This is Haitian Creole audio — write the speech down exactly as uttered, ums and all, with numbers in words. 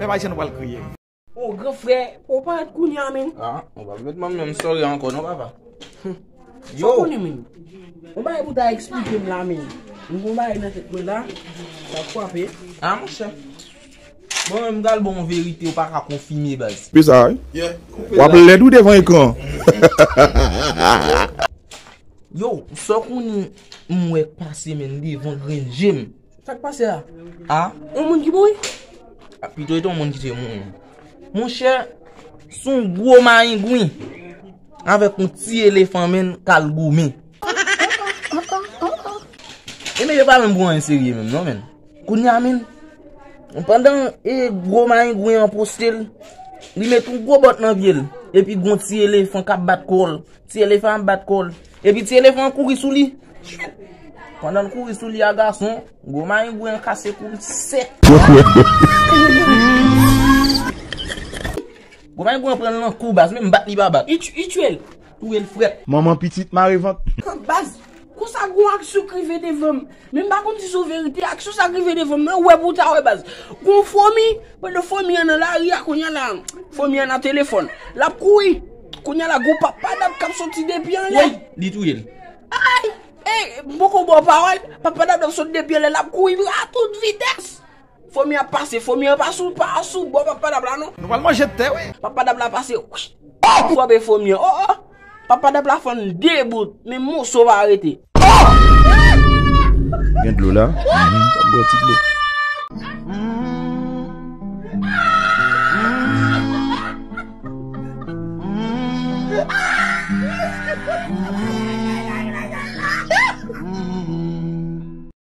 Pèp ayisyen nou pral kriye. O, gran frè, ou parèt kounye a, men. Ah, ou pa met manm menm sòri ankò non, papa. Yo. Ou konnen, men. Ou bay pou ta eksplike m la, men. M gon bagay nan tèt mwen la. Sa frape. Ah, monchè. Bon, men m pral ba w yon verite, ou pa ka konfime, baz. Pe sa, wi. Yeah, koupe la. W ap lèd ou devan ekran. Yo, sa w konnen m wè k pase, men, devan grenn je m. Sa k pase a? A? Yon moun ki mouri? A, pito e te yon moun ki te mouri. Monchè, se yon gwo mayengwen avèk yon ti elefan, men, k al goumen. E men, yo pa menm pran anyen serye menm, non, men. Kounye a, men, pandan e gwo mayengwen an poste l, li met yon gwo bòt nan pye l, epi gon ti elefan k ap bat kò l. Ti elefan ap bat kò l. Epi ti elefan an kouri sou li. Pandan l kouri sou li a, gason, gwo mayengwen an kase kou l sèk. Gwo mayengwen an pran l nan kou, baz, menm bat li pa bat. Li tu-, li tiye l. Touye l frèt. Manman pitit mare vant. Baz, konsa gon aksyon k rive devan m. Men m pa konn si se yon verite, aksyon sa k rive devan m nan, ou wè pou w ta wè, baz. Gon fomi, pandan fomi an nan lari a, kounye a la, fomi an nan telefòn. L ap kouri. Kounye a la, gon papa dab k ap soti depi anlè. Woy, li touye l. Ay! E, m poko ba w pawòl, papa dab la sot depi anlè, l ap kouri a tout vitès. Fomi an pase, fomi an pa sou, pa sou bò papa dab la non. Nou pral manje tè, wi. Papa dab la pase, wi. Frape fomi an. Oh, oh. Papa dab la fann de bout, men moso pa rete. Gen dlo la? Mhm. Sa m bwè ti dlo.